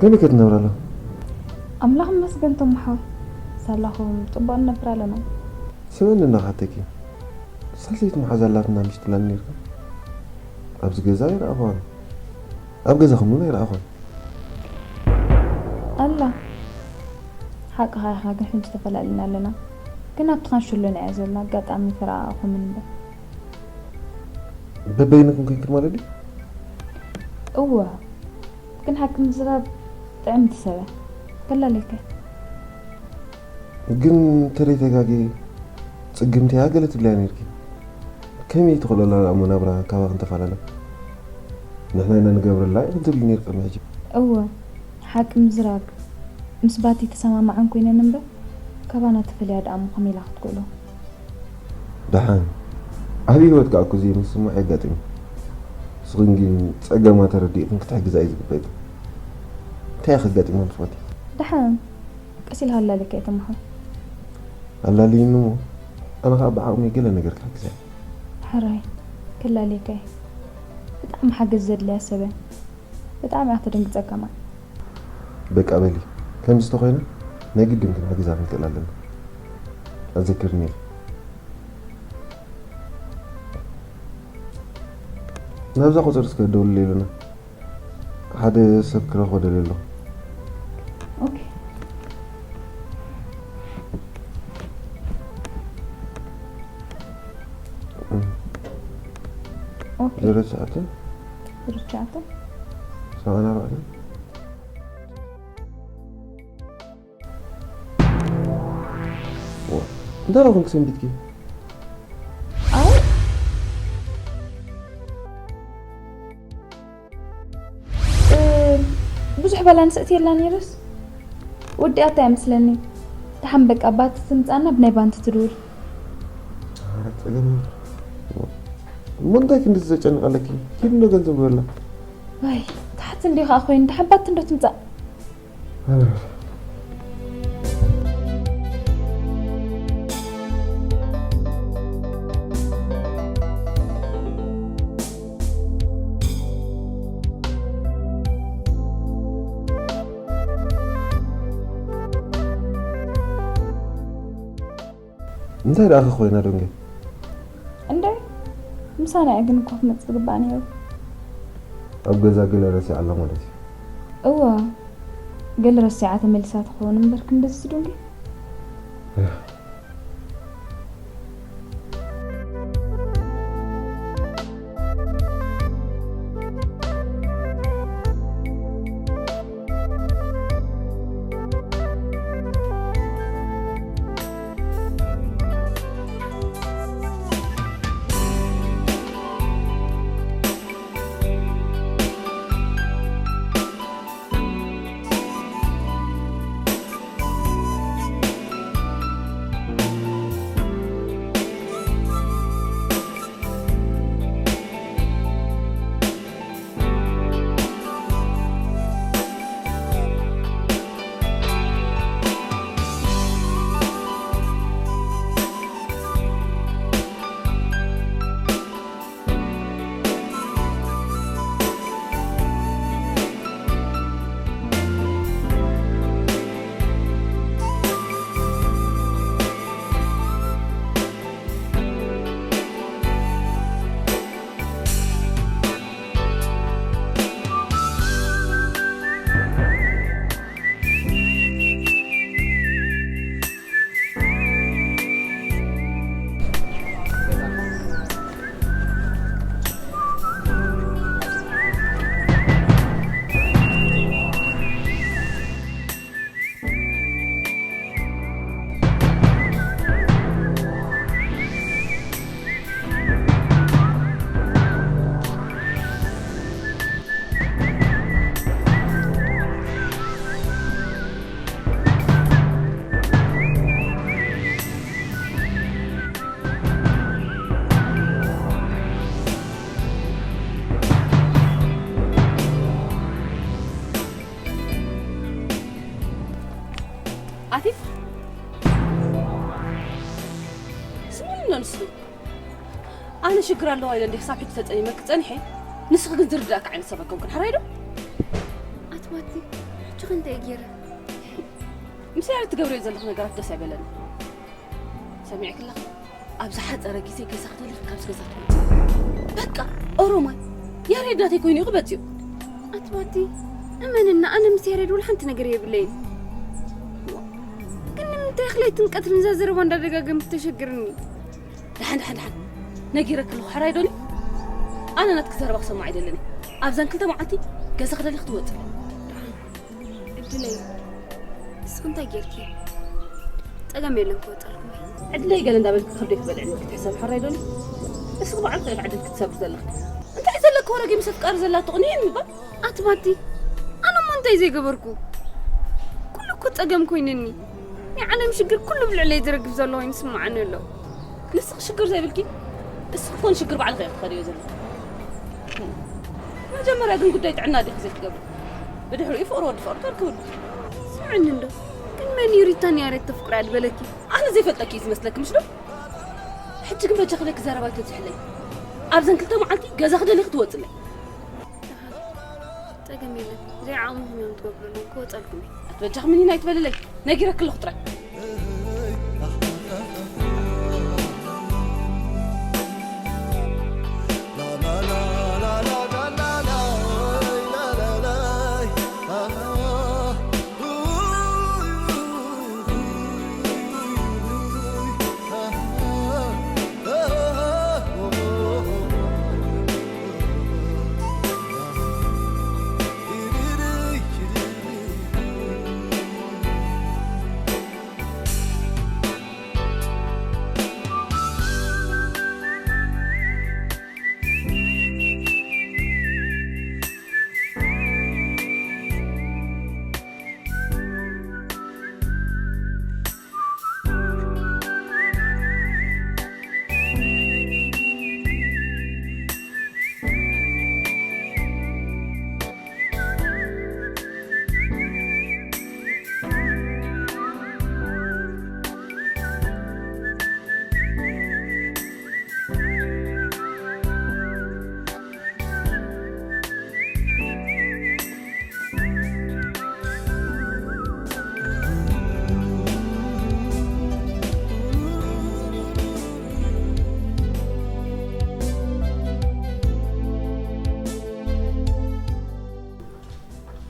ከመይ ከ ትነብራ ኣሎ? ኣምላኽ ይመስገን ቶም ሓወይ። ሳላኹም ጽቡቕ ንነብር ኣለና። ስምዕኒ እናኻተኪ ሳልሰይቲ መሓዛ ኣላትና ምሽ ትብላኒ ነርካ። ኣብዚ ገዛ ይረኣኹዋ። ኣብ ገዛኹም እውን ኣይረኣኹን። ኣላ ሓቅኻ ኢኻ፣ ግን ሕጂ ተፈላሊና ኣለና። ግን ኣብቲ ካንሸሎ እያ ዘላ፣ ኣጋጣሚ ተረኣኣኹምን እምበር። በበይንኩም ኮንክን ማለት ድዩ? እወ፣ ግን ሓቂ ምዝራብ ጥዕምቲ ሰብ እያ። ከላልየካ እየ። ግን ተደይ ተጋጊ ጽግምቲ እያ ገለ ትብልያ ነርኪ። ከመይ ትኽእሎ ኣላ እሞ ናብራ ካባ ክንተፈላለ? ንሕና ኢና ንገብረላ ኢኽን ትብሊ ነርኪ ቅድሚ ሕጂ። እወ፣ ሓቂ ምዝራብ ምስ ባቲ ተሰማማዐን ኮይነን እምበር ካባና ተፈልያ ደኣ እሞ ከመይ ኢላ ክትክእሎ? ደሓን ዓብዪ ህይወት ከዓ እኮ ዘይምስማዕ የጋጥም። ንስኽን ግን ጸገማ ተረዲእኽን ክትሕግዛ እዩ ዝግበእኪ። እንታይ እዩ ከጋጢማ ምስ ባቲ? ደሓን ቀስ ኢልካ ኣላልየካ እየ ተማሓ። ኣላልይኒ እሞ ኣነ ከዓ ብዓቕመይ ገለ ነገር ክሕግዛ እየ። ሕራይ ከላልየካ እየ። ብጣዕሚ ሓገዝ ዘድልያ ሰብ እያ። ብጣዕሚ እያ ተደንግጸካ ማይ። በቃ በሊ ከምዚ ተኾይነ ናይ ግድን ክንሕግዛ ክንክእል ኣለና። ኣዘክርኒ ኢኺ። ናብዛ ቁፅሪ እስከ ደውልለይ ኢሉና። ሓደ ሰብ ክረኽቦ ደልየ ኣለኹ። ኦኬ። ኦኬ። ዜሮ ትሽዓተ ዜሮ ትሽዓተ ሰብዓን ኣርባዕተን እንታይ ደኣ ኮንክ ሰንቢትኪ? ኣይ እ፣ ብዙሕ ባላንስ ኣእትየላ ነይረስ ወዲኣታ እያ መስለኒ። ደሓን በቃ ባቲ ትምጻና ብናይ ባንክ ትድውል። ኧረ ጸገም የብሉን። እሞ እንታይ ክንዲ ዘጨንቕ ኣለኪ? ኪዲ እንዶ ገንዘብ ግበርላ። ዋይ፣ ታሕቲ እንዲኻ ኮይኑ ደሓን ባቲ እንዶ ትምጻእ። እንታይ ደኣ ኸኾይና ደንገ? እንደ ምሳና እያ ግን እኮ ክትመጽእ ትግባእ ነይሩ። ኣብ ገዛ ገለ ረሲዓ ኣላ ማለት እዩ። እዋ፣ ገለ ረሲዓ ተመሊሳ ትኸውን እምበር ክንደዚ ደንገ? ኣቲ ስሙኒ ዶ ንስኺ? ኣነ ሽግር ኣለዋ ኢለ እንዲህ ሳብ ሕጂ ተጸሊመ ክጸንሐ፣ ንስኺ ግን ዝርዳእካ ዓይነት ሰብ ኣይኮንኩን፣ ሕራይ ዶ? ኣትባቲ፣ ሕጂ ከ እንታይ ገይረ? ምስ ያሬድ ትገብርዮ ዘለኺ ነገራት ደስ ኣይበለኒ። ሰሚዕኪ ኣለኺ? ኣብ ዝሓጸረ ግዜ ገዛ ክደሊኺ ካብዚ ገዛ ትወጺ። በቃ፣ ኦሮማይ፣ ያሬድ ናተይ ኮይኑ እዩ ክበጽዮ። ኣትባቲ፣ እመንና፣ ኣነ ምስ ያሬድ ወላ ሓንቲ ነገር የብለይን። ግን ንምንታይ ክለይትን ቀትርን እዛ ዘረባ እንዳደጋገምክ ተሸግርኒ? ደሓን፣ ደሓን፣ ደሓን። ነጊረኪ ኣለኹ፣ ሕራይ ዶኒ? ኣነ ናትኪ ዘረባ ክሰምዕ ኣይደልን እየ። ኣብዘን ክልተ መዓልቲ ገዛ ክደሊኺ ትወጺ። ዕድለይ፣ ንስኺ እንታይ ጌርኪ? ጸገም የለን፣ ክወጸልኩም እየ። ዕድለይ ገለ እንዳበልኪ ከብደይ ክበልዕኒ ክትሕሰብ፣ ሕራይ ዶኒ? እስኺ ባዕልኺ ኢኺ ዕድል ክትሰብሪ ዘለኺ። እንታይ ዘለኪ ወረ ገይ ምስ ኣፍቃሪ ዘላቶ ቅንየን ምባል? ኣትባቲ፣ ኣነ እሞ እንታይ ዘይገበርኩ? ኩሉ እኮ ጸገም ኮይንኒ። ናይ ዓለም ሽግር ኩሉ ብልዕለይ ዝረግፍ ዘሎ ኮይኑ ይስምዓኒ ኣሎ። ንስኺ ሽግር ዘይብልኪ፣ እስኺ እኮ ንሽግር ባዕልኺ ኢኺ ትኸድዮ ዘለኺ። መጀመርያ ግን ጉዳይ ጥዕና ዲኺ ዘይትገብሪ? ብድሕሪኡ ፍቕሪ ወዲ ፍቕሪ ተርክብሉ። ስምዕኒ እንዶ፣ ግን መን እዩ ሪታ ንያሬድ ተፍቅራ ዝበለኪ? ኣነ ዘይፈልጠኪ እዩ ዝመስለኪ ምሽ ዶ? ሕጂ ግን በጃኺ ለኪ ዘረባ ኣይተብዝሕለይ። ኣብዘን ክልተ መዓልቲ ገዛ ክደሊኺ ትወፅለይ። ጸገም የለን። ዘይዓቕምኹም እዮም ትገብሩለይ። ክወጸልኩም እየ። ኣቲ በጃኺ ምኒን ኣይትበልለይ። ነጊረኪ ኣለኹ ጥራይ።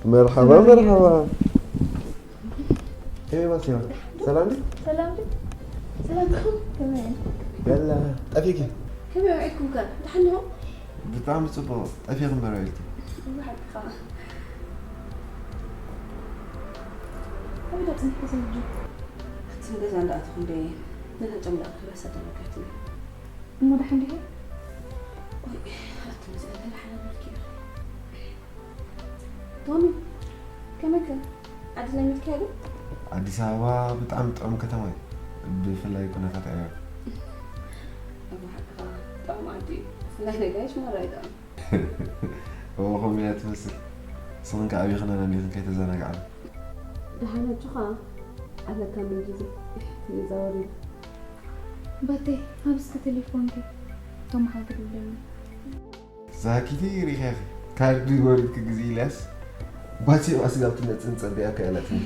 መርሓባ፣ መርሓባ። ከመይ ባስዮ? ሰላም ድዩ? ሰላም ድዩ? ሰላም ዲኹም? ከመይ? በላ፣ ጠፊእኪ? ከመይ ውዒልኩም ከ? ደሓን ዲኹም? ብጣዕሚ ጽቡቕ። ጠፊእኪ እምበር ውዒልኪ። ብሓቂ ኸኣ። ኣበይ ዶ ጽኒሕኪ ሰንጁ? ኣቲ ንገዛ እንዳኣተኹ እንደ ነታ ጨምላቕ ክረሳ ተነገርትኒ። እሞ ደሓን ዲኺ? ኦይ፣ ኣቲ ንዝበለ ደሓን ኣበልኪ ኢኺ። ቶሚ፣ ከመይ ከ? ዓዲ ለሚድካያ ዶ? ኣዲስ ኣበባ ብጣዕሚ ጥዑም ከተማ እዩ፣ ብፍላይ ኩነታት ኣየር። ኣብ ሓቅኻ ጥዑም ዓዲ እዩ፣ ብፍላይ ነጋይሽ ማራ እዩ ጥዑም። እሞ ከምኡ እያ ትመስል። ንስኽን ከ ኣቢኽናን ኣንዲኽን ከይተዘናጋዕና። ደሓን ሕጂ ኸኣ ኣለካ ምን ግዜ ንዛወር እዩ። ባቴ፣ ሃብ እስከ ቴሌፎንኪ፣ እቶም መሓውቲ ክድውለልና። ዛኪቲ ሪኸኺ ካርዲ ወሪድኪ ግዜ ኢልያስ ባትሪ ኣብ ስጋብ ትመጽእ ንጸበያካ ኢላትኒ።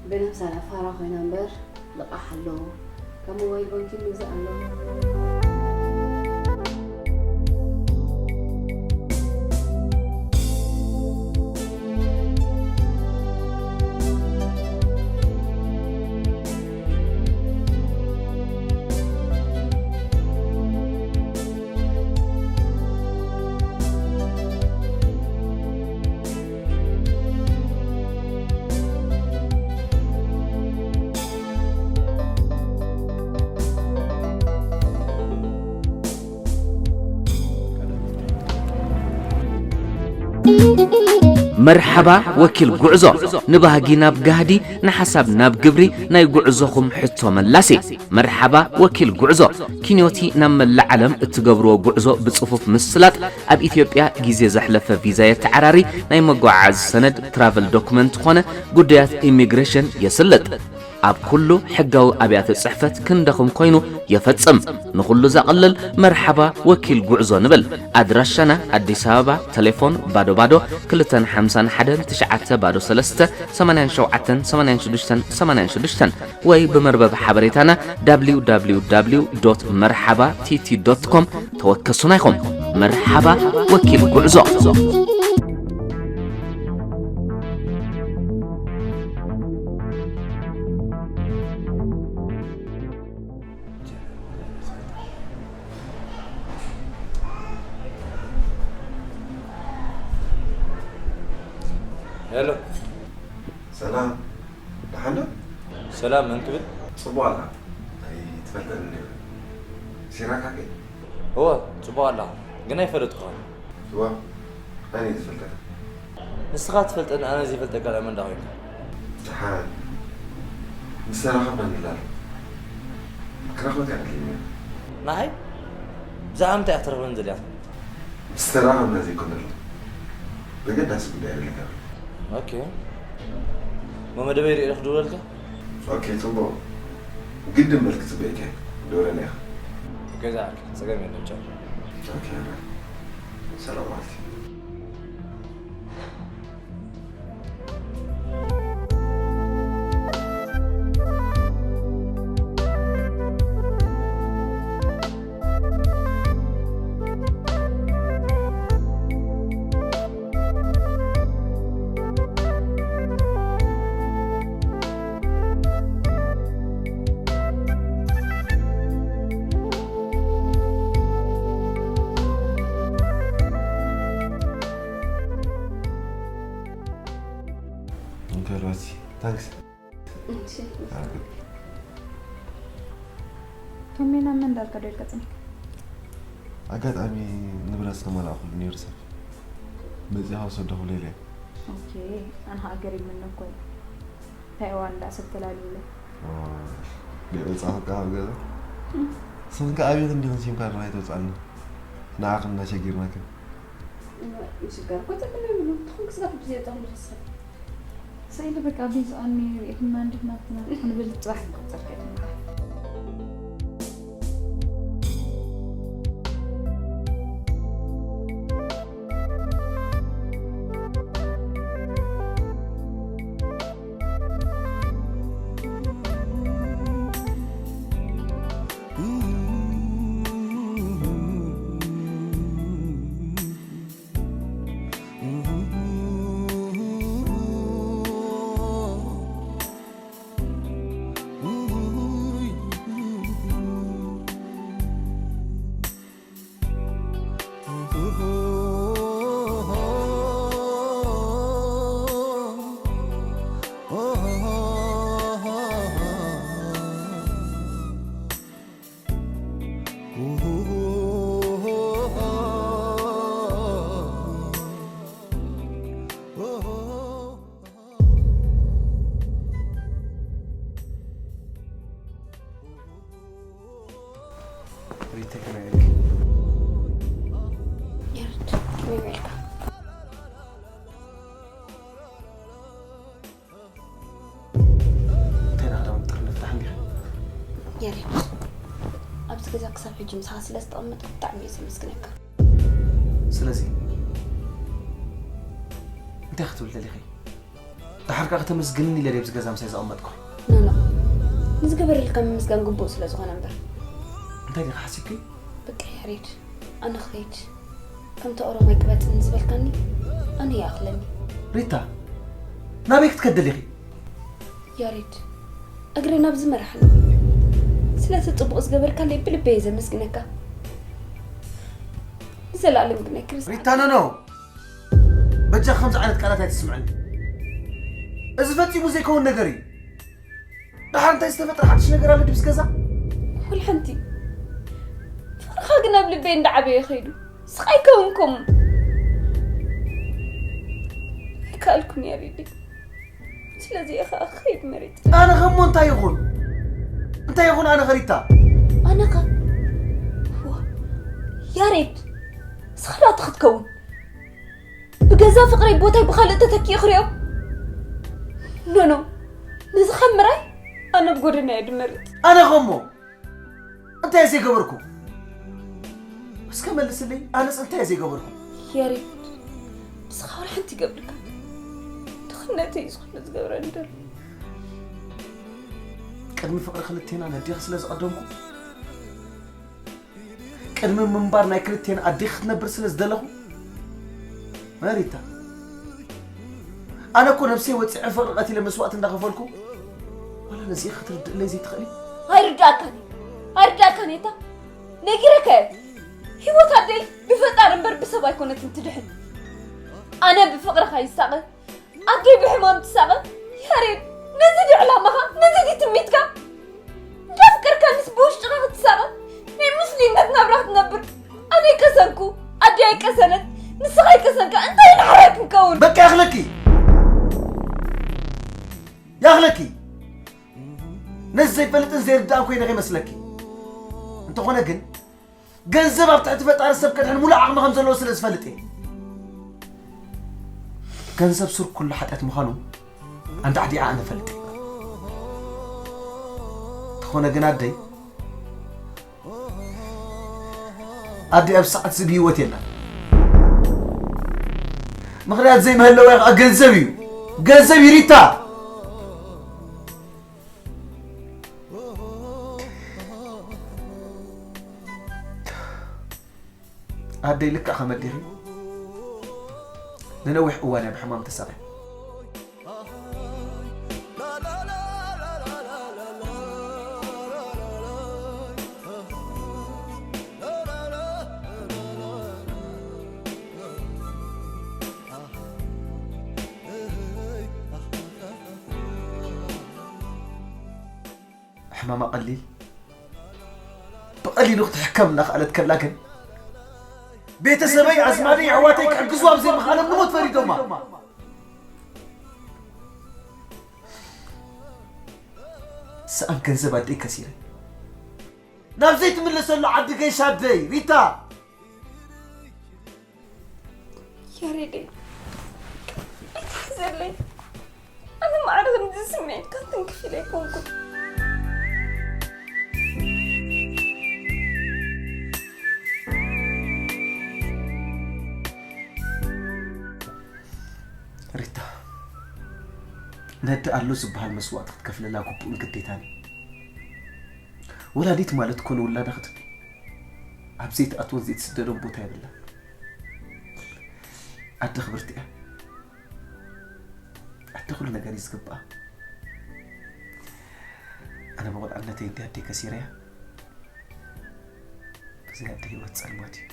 ብነብሳ ፋራ ኮይና እምበር ልቓሕ ኣሎ። ካብ ሞባይል ባንኪንግ ምግዛእ ኣሎ። መርሓባ ወኪል ጉዕዞ፣ ንባህጊ ናብ ጋህዲ፣ ንሓሳብ ናብ ግብሪ፣ ናይ ጉዕዞኹም ሕቶ መላሲ። መርሓባ ወኪል ጉዕዞ፣ ኪንዮቲ ናብ መላእ ዓለም እትገብርዎ ጉዕዞ ብጽፉፍ ምስላጥ፣ ኣብ ኢትዮጵያ ግዜ ዘሕለፈ ቪዛ የተዓራሪ፣ ናይ መጓዓዓዚ ሰነድ ትራቨል ዶክመንት ኾነ ጉዳያት ኢሚግሬሽን የስልጥ። ኣብ ኩሉ ሕጋዊ ኣብያተ ጽሕፈት ክንደኹም ኮይኑ የፈጽም። ንኹሉ ዘቕልል መርሓባ ወኪል ጉዕዞ ንብል። ኣድራሻና ኣዲስ ኣበባ፣ ቴሌፎን ባዶ ባዶ ክልተን ሓምሳን ሓደን ትሽዓተ ባዶ ሰለስተ ሰማንያን ሸውዓተን ሰማንያን ሽዱሽተን ሰማንያን ሽዱሽተን ወይ ብመርበብ ሓበሬታና www መርሓባ ቲቲ ኮም ተወከሱና ኢኹም። መርሓባ ወኪል ጉዕዞ። ሄሎ፣ ሰላም፣ ደሓን ዶ? ሰላም፣ መን ትብል? ጽቡቕ ኣላ። ኣይትፈልጠኒ ዲኻ? ሲራክ ሓቂ? እወ፣ ጽቡቕ ኣላ፣ ግን ኣይፈለጥኩኻን። እወ፣ ኣነ እየ ዝፈልጠካ። ንስኻ ትፈልጠኒ፣ ኣነ ዘይፈልጠካ ለመን ዳ ኮይንካ? ደሓን ምስ ተራኸብና ንላለ። ክረኽበካ ደልየ ነይረ። ንዓይ? ብዛዕባ ምንታይ ኢኻ ክትረኽበኒ ዘድልያ? ምስ ተራኸብና ዘይኮነሉ፣ በገዳሲ ጉዳይ ደሊካ። ኦኬ። እሞ መደበይ ርእየ ክድውለልካ? ኦኬ፣ ጽቡቕ። ግድን በል ክጽበየካ እየ። ደውለለይ ኢኻ። ኦኬ፣ ዝዓርከይ፣ ጸገም የለን፣ ቻው። ኦኬ፣ ኣረ። ሰላም ማለት እዩ። Okay, Rosie. Thanks. እሺ። ቶሜ ናብ መን እንዳልካ ዶ ኢልካ ጽኒሕካ? ኣጋጣሚ ንብረት ዝተመላእኩሉ ነይሩ ሰብ መጺኣ ወሰዶ ክብለለ እየ። ኦኬ፣ ኣነ ኸዓ ገሪሙኒ እኮ እዩ። እንታይ እዋን እንዳ ሰብ ተላልዩለ? ቤት ወጻ ከቃ ኣብ ገዛ ሰንካ ኣብየት እንዲሆን ሲም ካርድ ናይ ተውጻልና ንዓኽን እናሸጊርናክን ምሽጋር እኮ ጸገም የብሉን። ትኹን ክስባት ብዘይ ወጻኹም ድረስ ሰብ ሰኢሉ በቃ ቢዝኣኒ ርኢኹምና እንዲኹም ኣብትና ክንብል ጽባሕ ንቆጸር ከይድና። ሪተክ ናይ ያሬድ፣ ከመይ ውዒልካ? እንታይ ዳ ክዳውንቲ ጥርንፍ ደሓን ዲኻ? ያሬድ፣ ኣብዚ ገዛ ክሳብ ሕጂ ምሳኻ ስለ ዝተቐመጥኩ ብጣዕሚ እየ ዘመስግነካ። ስለዚ እንታይ ክትብል ደሊኺ? ደሓር ከኣ ከተመስግንኒ ኢለ ድየ ኣብዚ ገዛ ምሳይ ዘቐመጥኩ? ኖኖ፣ ንዝገበረልካ ምምስጋን ግቡእ ስለ ዝኾነ እምበር። እንታይ ዲኻ ሓሲብኪ? በቃ ያሬድ፣ ኣነ ክኸይድ። ከምቲ ኦሮማይ ቅበጽኒ ዝበልካኒ ኣነ ይኣኽለኒ። ሪታ፣ ናበይ ክትከዲ ደሊኺ? ያሬድ፣ እግረይ ናብዚ መራሕኒ። ስለቲ ጽቡቕ ዝገበርካለይ ብልበይ እየ ዘመስግነካ። ንዘለኣለም ግን ኣይክርስ ሪታ፣ ኖኖ! በጃ ከምዚ ዓይነት ቃላት ኣይትስምዐኒ። እዚ ፈጺሙ ዘይከውን ነገር እዩ። ደሓር እንታይ ዝተፈጥረ ሓድሽ ነገር ኣሎ ድዩ ምስ ገዛ? ወላ ሓንቲ። ፍቕርኻ ግን ኣብ ልበይ እንዳዓበየ ከይዱ። ስቓይ ከውን ከምኡ። ካልኩን ያሬድ። ስለዚ እየ ከዓ ክኸይድ መሪጸ። ኣነ ከሞ እንታይ ይኹን እንታይ ይኹን ኣነ ኸሪታ ኣነ ኸ ዋ፣ ያሬድ፣ ስኽራቲ ክትከውን ብገዛ ፍቕረይ ቦታይ ብኻልእ ተተኪኡ ክሪኦ። ኖኖ፣ ነዚ ካብ ምራይ ኣነ ብጎደና እየ ድመርጥ። ኣነ ከሞ እንታይ እየ ዘይገበርኩ እስከ መልስለይ ኣነስ እንታይ እየ ዘይገበርኩ ያሬድ፣ ንስኻ ወላ ሓንቲ ይገብርካ። ድኽነተይ እዩ ዝኾነ ዝገብረኒ ዘሎ። ቅድሚ ፍቕሪ ክልቴና ነዴኺ ስለ ዝቐደምኩ ቅድሚ ምንባር ናይ ክልቴና ኣዴኺ ክትነብር ስለ ዝደለኹ መሪታ ኣነ እኮ ነብሰይ ወፂዐ ፍቕሪ ቀቲለ መስዋእቲ እንዳኸፈልኩ ዋላ ነዚኢ ክትርድእለይ ዘይትኽእሊ ኣይርዳእካን እዩ። ኣይርዳእካን እየ። እታ ነጊረካ እየ። ህይወት ኣደይ ብፈጣሪ እምበር ብሰብ ኣይኮነትን ትድሕን። ኣነ ብፍቕርኻ ይሳቐ፣ ኣደይ ብሕማም ትሳቐ። ያሬድ፣ ነዚ ድዩ ዕላማኻ? ነዚ ድዩ ትምኒትካ? እንዳፍቀርካንስ ብውሽጥኻ ክትሳቐ፣ ናይ ምስሉይነት ናብራ ክትነብር። ኣነ ኣይቀሰንኩ፣ ኣደይ ኣይቀሰነት፣ ንስኻ ኣይቀሰንካ፣ እንታይ ኢና ሓራይ ክንከውን? በቃ ያኽለኪ ያኽለኪ ነዚ ዘይፈልጥን ዘይርዳእን ኮይነ ከይመስለኪ እንተኾነ ግን ገንዘብ ኣብ ትሕቲ ፈጣሪ ሰብ ከድሕን ሙሉእ ዓቕሚ ከም ዘለዎ ስለ ዝፈልጥ እየ ገንዘብ ሱር ኩሉ ሓጢኣት ምዃኑ ኣንዳዕዲዓ ኣነ ፈልጥ እየ እንተኾነ ግን ኣደይ ኣደይ ኣብ ሰዓት እዚ ብህይወት የላን ምኽንያት ዘይምህለዋ ከዓ ገንዘብ እዩ ገንዘብ እዩ ሪታ ኣደይ ልክዕ ከመ ኣዴኺ ንነዊሕ እዋን እያ ብሕማም ተሳቒያ ሕማማ ቀሊል ብቐሊሉ ክትሕከም እናኽኣለት ከላ ግን ቤተሰበይ ኣዝማደይ ኣሕዋተይ ክሕግዝዋ ብዘይምኽኣሎም ንሞት ፈሪዶማ ሰኣን ገንዘብ ኣደይ ከሲረ ናብ ዘይትምለሰሉ ዓዲ ገይሻ ኣደይ ሪታ ያሬደይ ኣይትሕዘለይ። ኣነ ማዕረ ከምዚ ዝስምዒትካ ትንክፍ ኢለ ኣይኮንኩን። ሪታ ነዲ ኣሎ ዝበሃል መስዋእቲ ክትከፍለላ ግቡእን ግዴታን እዩ። ወላዲት ማለት እኮ ንውላዳ ክትብል ኣብ ዘይትኣትዎን ዘይትስደዶን ቦታ የብላን። ኣደ ክብርቲ እያ። ኣደ ኩሉ ነገር እዩ ዝግብኣ። ኣነ ብቆልዕነተይ እንዲ ኣደይ ከሲረያ። ብዘይ ኣደ ህይወት ጸልማት እዩ።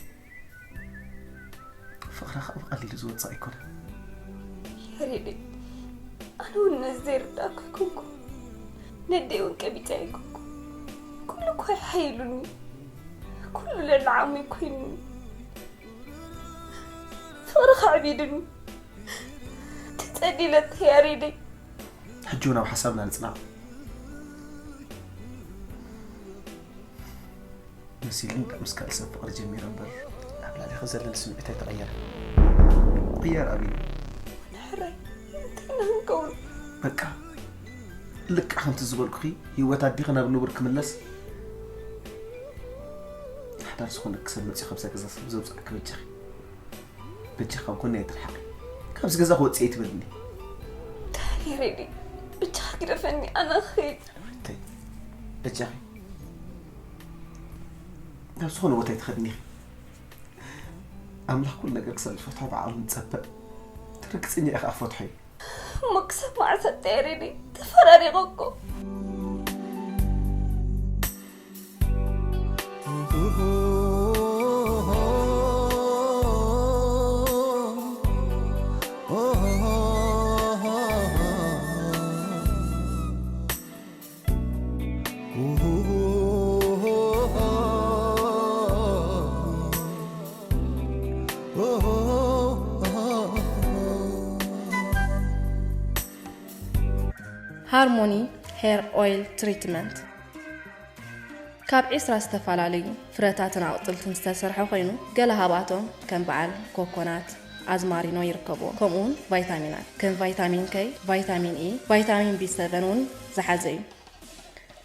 ፍቕራ ከዓ ብቐሊሉ ዝወፅእ ኣይኮነን። ያሬደይ ኣነ እውን ነዚ ዘይርዳእኩ ኣይኮንኩ ነደይ እውን ቀቢፀ ኣይኮንኩ ኩሉ እኳ ይሓይሉኒ ኩሉ ለላዓሙ ይኮይኑኒ ፍቕሪ ከዕቢዱኒ ተፀሊለተ ያሬደይ ሕጂ እውን ኣብ ሓሳብና ንፅናዕ መሲልኒ ካብ ምስ ካልእ ሰብ ፍቕሪ ጀሚረ እምበር ኣብ ልዕሊኺ ዘለኒ ስምዒት ኣይተቐየረ ቅየር ኣብዩ ንሕራይ እንታይ ኢና ክንከውን በቃ ልክዕ ከምቲ ዝበልኩኺ ህይወት ኣዲኺ ናብ ንቡር ክምለስ ሓዳር ዝኾነኪ ሰብ መፅዩ ካብዛ ገዛ ሰብ ዘውፅኣኪ በጃኺ በጃኺ ካብ ጎነይ ኣይትርሓቂ ካብዚ ገዛ ክወፅእ ኣይትበልኒ ሬዲ ብቻ ግደፈኒ ኣነ ክኸይድ ሪተይ በጃኺ ናብ ዝኾነ ቦታ ኣይትኸድኒ ኢኺ ኣምላኽ ኩሉ ነገር ክሳብ ዝፈትሖ ብዓቕሉ ንፀበ ትርግፅኛ ኢኻ ፈትሖ እዩ እሞ ክሳብ መዓስ ኣታ ሬዲ ተፈራሪቐ እኮ ሃርሞኒ ሄር ኦይል ትሪትመንት ካብ ዒስራ ዝተፈላለዩ ፍረታትን ኣቕጥልትን ዝተሰርሐ ኮይኑ፣ ገለ ካብኣቶም ከም በዓል ኮኮናት፣ ኣዝማሪኖ ይርከብዎም። ከምኡውን ቫይታሚናት ከም ቫይታሚን ከይ፣ ቫይታሚን ኢ፣ ቫይታሚን ቢ ሰቨን እውን ዝሓዘ እዩ።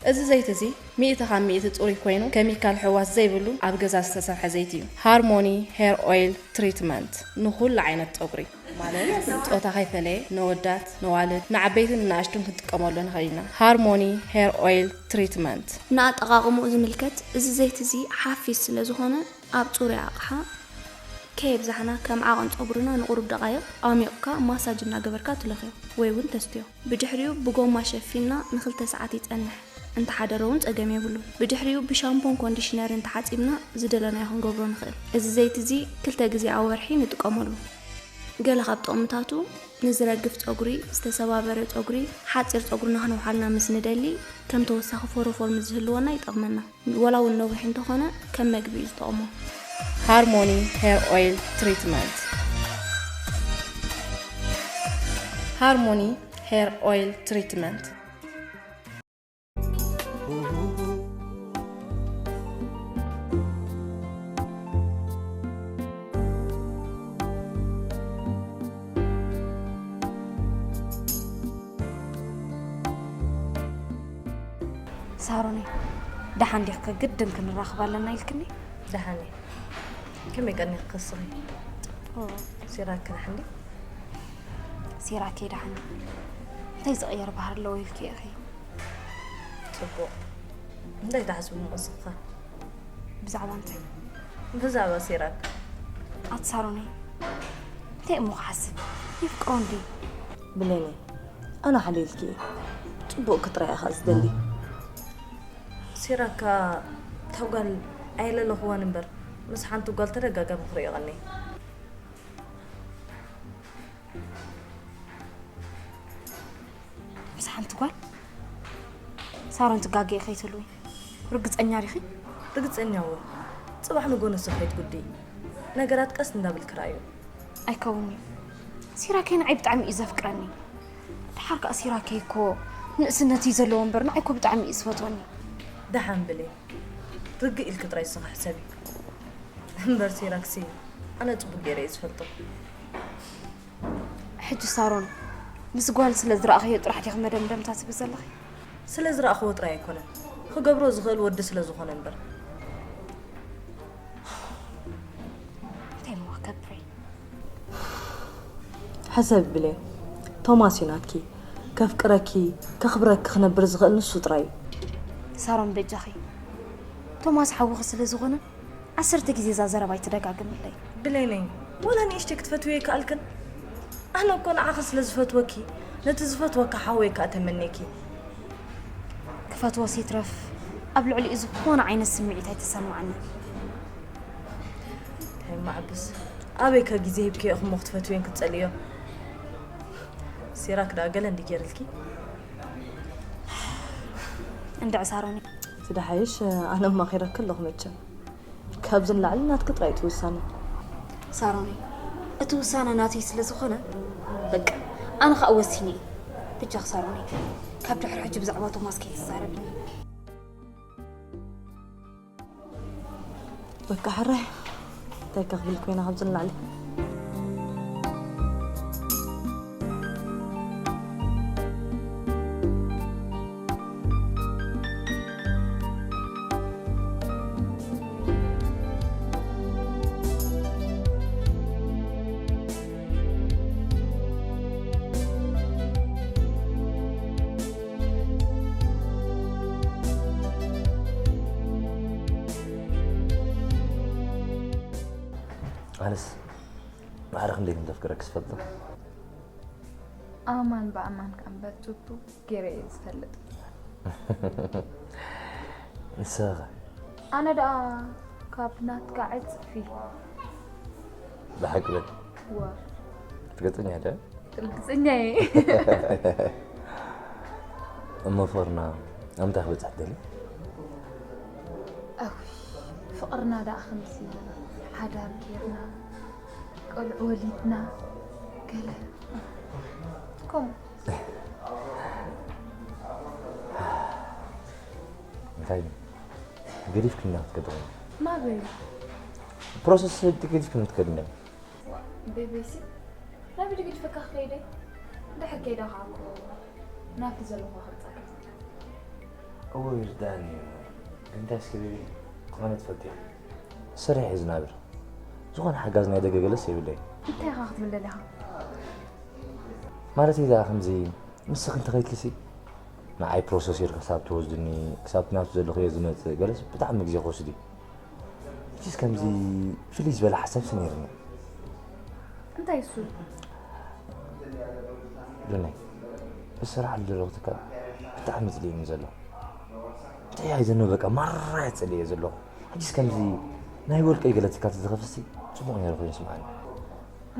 እዚ ዘይቲ እዚ ሚእቲ ካብ ሚእቲ ጽሩይ ኮይኑ፣ ኬሚካል ሕዋስ ዘይብሉ ኣብ ገዛ ዝተሰርሐ ዘይቲ እዩ። ሃርሞኒ ሄር ኦይል ትሪትመንት ንኹሉ ዓይነት ጸጉሪ ማለት ጾታ ከይፈለየ ነወዳት፣ ነዋልድ፣ ንዓበይትን ንኣሽቱን ክንጥቀመሉ ንኽእል ኢና። ሃርሞኒ ሄር ኦይል ትሪትመንት። ንኣጠቓቕምኡ ዝምልከት፣ እዚ ዘይቲ እዚ ሓፊስ ስለ ዝኾነ፣ ኣብ ጽሩይ ኣቕሓ ከየብዛሕና ከም ዓቐን ጸጉርና ንቑሩብ ደቓይቕ ኣሚቕካ ማሳጅ እናገበርካ ትለኽዮ ወይ እውን ተስትዮ። ብድሕሪኡ ብጎማ ሸፊንና ንኽልተ ሰዓት ይጸንሕ። እንተሓደረ እውን ጸገም የብሉን። ብድሕሪኡ ብሻምፖን ኮንዲሽነርን ተሓጺብና ዝደለናዮ ክንገብሮ ንኽእል። እዚ ዘይቲ እዚ ክልተ ግዜ ኣብ ወርሒ ንጥቀመሉ። ገለ ካብ ጥቕምታቱ፣ ንዝረግፍ ጸጉሪ፣ ዝተሰባበረ ጸጉሪ፣ ሓጺር ጸጉርና ከነውሓልና ምስ ንደሊ፣ ከም ተወሳኺ ፎሮፎር ምስ ዝህልወና ይጠቕመና። ወላ እውን ነዊሕ እንተኾነ ከም መግቢ እዩ ዝጠቕሞ። ሃርሞኒ ሄር ኦይል ትሪትመንት። ሃርሞኒ ሄር ኦይል ትሪትመንት። ሳሮነይ፣ ደሓን ዲኽከ? ግድን ክንራኸብ ኣለና ኢልክኒ? ደሓን እየ። ከመይ ቀኒኽኪ እስኺ? ኦ። ሲራክ ደሓን ድዩ? ሲራከይ ደሓን እዩ። እንታይ ዝቕየር ባህሪ ኣለዎ ኢልኪ ኢኺ? ጽቡቕ። እንታይ ትሓስቢ እሞ ንስኺ ኸ? ብዛዕባ እንታይ? ብዛዕባ ሲራክ። ኣቲ ሳሮነይ፣ እንታይ እሞ ክሓስብ? የፍቅሮ እንድዩ። ብሌነይ፣ ኣነ ሓልየልኪ እየ። ጽቡቕኪ ጥራይ እየ ኸኣ ዝደሊ። ሲራክ ከኣ እታ ጓል ኣየለለኽዋን እምበር፣ ምስ ሓንቲ ጓል ተደጋጋሚ ክርእዮ ቀንየ። ምስ ሓንቲ ጓል? ሳሮን፣ ትጋገኢ ከይትህልዊ። ርግጸኛ ዲኺ? ርግጸኛ እወ። ጽባሕ ንጎ ንሱ ከይትጉድኢ። ነገራት ቀስ እንዳበልኪ ረኣዮ። ኣይከውንን እዩ። ሲራከይ ንዓይ ብጣዕሚ እዩ ዘፍቅረኒ። ደሓር ከኣ ሲራከይ እኮ ንእስነት እዩ ዘለዎ እምበር፣ ንዓይ እኮ ብጣዕሚ እዩ ዝፈትወኒ። ደሓን ብሌን፣ ርግእ ኢልኪ ጥራይ ንስኺ ሕሰቢ። እምበር ሲራክሲ ኣነ ጽቡቕ ገይረ እየ ዝፈልጦ። ሕጂ ሳሮን፣ ምስ ጓል ስለ ዝረኣኽዮ ጥራሕ ዲኺ መደምደምታ ትህቢ ዘለኺ? ስለ ዝረኣኽዎ ጥራይ ኣይኮነን፣ ክገብሮ ዝኽእል ወዲ ስለ ዝኾነ እምበር። እንታይ እሞ ክገብር? ሕሰቢ ብሌን፣ ቶማስ እዩ ናትኪ። ከፍቅረኪ፣ ከኽብረኪ ክነብር ዝኽእል ንሱ ጥራይ እዩ። ሳሮን በጃኺ፣ ቶማስ ሓውኺ ስለ ዝኾነ ዓሰርተ ግዜ እዛ ዘረባ ኣይትደጋግምለይ። ብሌነይ፣ ወላ ንእሽተይ ክትፈትውዮ ኣይከኣልክን? ኣነ እኮ ንዓኺ ስለ ዝፈትወኪ፣ ነቲ ዝፈትወካ ሓወይ ከኣ ተመንየኪ። ክፈትዎስ ይትረፍ፣ ኣብ ልዕሊኡ ዝኾነ ዓይነት ስምዒት ኣይተሰምዓንን። እንታይ መዓብስ፣ ኣበይ ከ ግዜ ሂብክዮ ኢኺ እሞ ክትፈትውዮን ክትጸልእዮን? ሲራክ ደኣ ገለ እንዲ ገይርልኪ? እንድዒ ሳሮኒ። እቲ ደሓይሽ ኣነ ኣማኺረኪ ኣለኹ መቸም። ካብዚ ንላዕሊ ናትኪ ጥራይ እቲ ውሳነ። ሳሮኒ፣ እቲ ውሳነ ናተይ ስለ ዝኾነ፣ በቃ፣ ኣነ ኸኣ ወሲነ እየ። ብጃኺ ሳሮኒ፣ ካብ ድሕሪ ሕጂ ብዛዕባ ቶማስ ከይትዛረብኒ። በቃ ሕራይ፣ እንታይ ከ ክብል ኮይና ካብዚ ንላዕሊ? ኣነስ ማዕረ ክንደይ ከም ዘፍቅረኪ ዝፈልጥ። ኣማን ብኣማን ከኣ እምበር ጽቡቕ ገይረ እየ ዝፈልጥ። ንስኺ ኸ? ኣነ ደኣ ካብ ናትካ ዕጽፊ። ብሓቂ በል። እወ። ርግጸኛ ዲኺ? ርግጸኛ እየ። እሞ ፍቕርና ኣብ ምንታይ ክበጽሕ ትደልዪ? ኣውይ፣ ፍቕርና ደኣ ከምዚ ሓዳር ጌርና፣ ቆልዑ ወሊድና፣ ገለ ከምኡ። እንታይ ገዲፍክና ክትከዲ ኮይና? ናበይ? ፕሮሰስ ገዲፍክና ክትከዲ እንዳ። ቤቤሲ ናበይ ገዲፈካ ክኸይደ? ድሕር ከይዳ ከዓ እኮ ናብቲ ዘለኹ ክምጻካ። እዎ ይርዳእኒ እዩ። ግን እንታይ እስኪ ቤቢ ክኾነ ትፈልጥ እያ። ስራሕ እዩ ዝናብር። ዝኾነ ሓጋዝ ናይ ደገ ገለስ የብለይ። እንታይ ኢኻ ክትብል ደሊኻ? ማለት እዛ ከምዚ ንስኺ እንተኸይድኪሲ ንዓይ ፕሮሰስ ጌርካ ክሳብ ትወስድኒ፣ ክሳብ ናብቲ ዘለኽዮ ዝመጽእ ገለስ ብጣዕሚ ግዜ ክወስድ እዩ። ሕጂስ ከምዚ ፍልይ ዝበለ ሓሳብሲ ነይርኒ። እንታይ እሱ? ሉናይ፣ ብስራሕ ዝደረኹ ትካል ብጣዕሚ ጽሊእኒ ዘሎ። እንታይ እየ ዘንብብ በቃ ማራ እየ ጸሊኤ ዘለኹ። ሕጂስ ከምዚ ናይ ወልቀይ ገለ ትካል ተዝኸፍትሲ ጽቡቕ ነይሩ ኮይኑ ይስምዓኒ።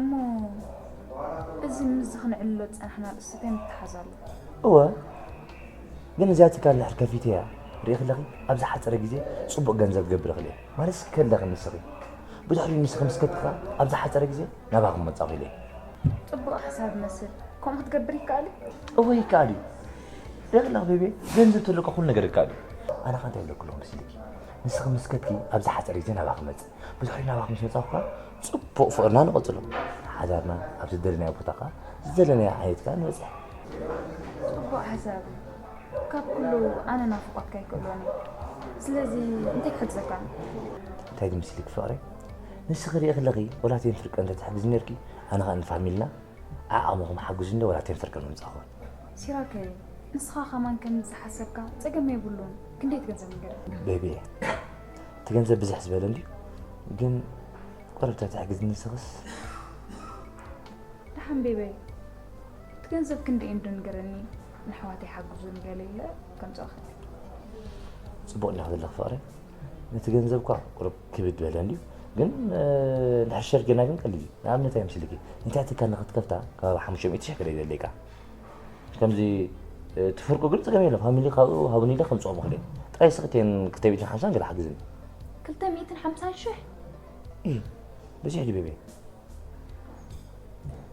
እሞ እዚ ምስዚ ክንዕልሎ ዝጸናሕና ርእሲ እንታይ ምትሓዝ ኣለዎ? እወ፣ ግን እዚኣ ትካል ድሕር ከፊተያ ርኢኺ ኣለኺ፣ ኣብ ዝሓጸረ ግዜ ጽቡቕ ገንዘብ ክገብር እኽእል እየ። ማለትስ ከለኺ ንስኺ። ብድሕሪኡ ንስኺ ምስ ከድኪ ከኣ ኣብ ዝሓጸረ ግዜ ናባኺ ክመጻኹ ኢለ እየ። ጽቡቕ ሓሳብ ይመስል። ከምኡ ክትገብር ይከኣል እዩ? እወ ይከኣል እዩ። ርኢኺ ኣለኺ ቤቤ፣ ገንዘብ ተሎካ ኩሉ ነገር ይከኣል እዩ። ኣነ ከኣ እንታይ ኢለኪ ኣለኹ መሲልኪ? ንስኺ ምስ ከድኪ ኣብ ዝሓጸረ ግዜ ናባኺ ክመጽእ። ብድሕሪኡ ናባኺ ምስ መጻኹ ከኣ ጽቡቕ ፍቕርና ንቐጽሎ። ሓዳርና ኣብ ዝደለናዮ ቦታ ከኣ ዝደለናዮ ዓይነት ከኣ ንበጽሕ። ጽቡቕ ሓሳብ እዩ። ካብ ኩሉ ኣነ ናፍቖትካ ኣይክእልዎን እየ። ስለዚ እንታይ ክሕግዘካ? እንታይ ድምስልኪ ፍቕረይ? ንስኺ ርኢኺ ኣለኺ፣ ወላ እተን ፍርቂ እንተ ትሕግዝኒ ነርኪ፣ ኣነ ኸኣ ንፋሚልና ዓዓሙኹም ሓግዙ እንዶ ወላ እተን ፍርቂ ምምጻኹ። ሲራከይ፣ ንስኻ ኸማን ከምዚ ዝሓሰብካ ጸገም የብሉን። ክንደይ ትገንዘብ ነገር? ቤቢ፣ እቲ ገንዘብ ብዝሕ ዝበለ እንድዩ፣ ግን ቁሩብ ተትሕግዝኒ ንስኽስ? ደሓን ቤበይ፣ እቲ ገንዘብ ክንደይ እንዶ ንገረኒ፣ ንኣሕዋተይ ሓግዙኒ ገለ ኢለ ከምጽኦ እኽእል። ጽቡቕ እንዲኻ ዘለኺ ፍቕረይ። ነቲ ገንዘብ እኳ ቁሩብ ክብድ በለ እንድዩ፣ ግን፣ እ፣ እንድሕር ሸርገና ግን ቀሊል እዩ። ንኣብነት ኣይመስልኪ፣ ነታ ትካል ንኽትከፍታ ከባቢ ሓሙሽተ ሚእቲ ሽሕ ገለ ይደልየካ። ከምዚ፣ እ፣ ትፍርቁ ግን ጸገም የለን። ፋሚሊ ካብኡ ሃቡኒ ኢለ ከምጽኦም እኽእል እየ። ጥራይ ስኽቴን ክልተ ሚእትን ሓምሳን ገለ ሓግዝኒ። ክልተ ሚእትን ሓምሳን ሽሕ? እይ፣ በዚሕ ድዩ ቤቤ?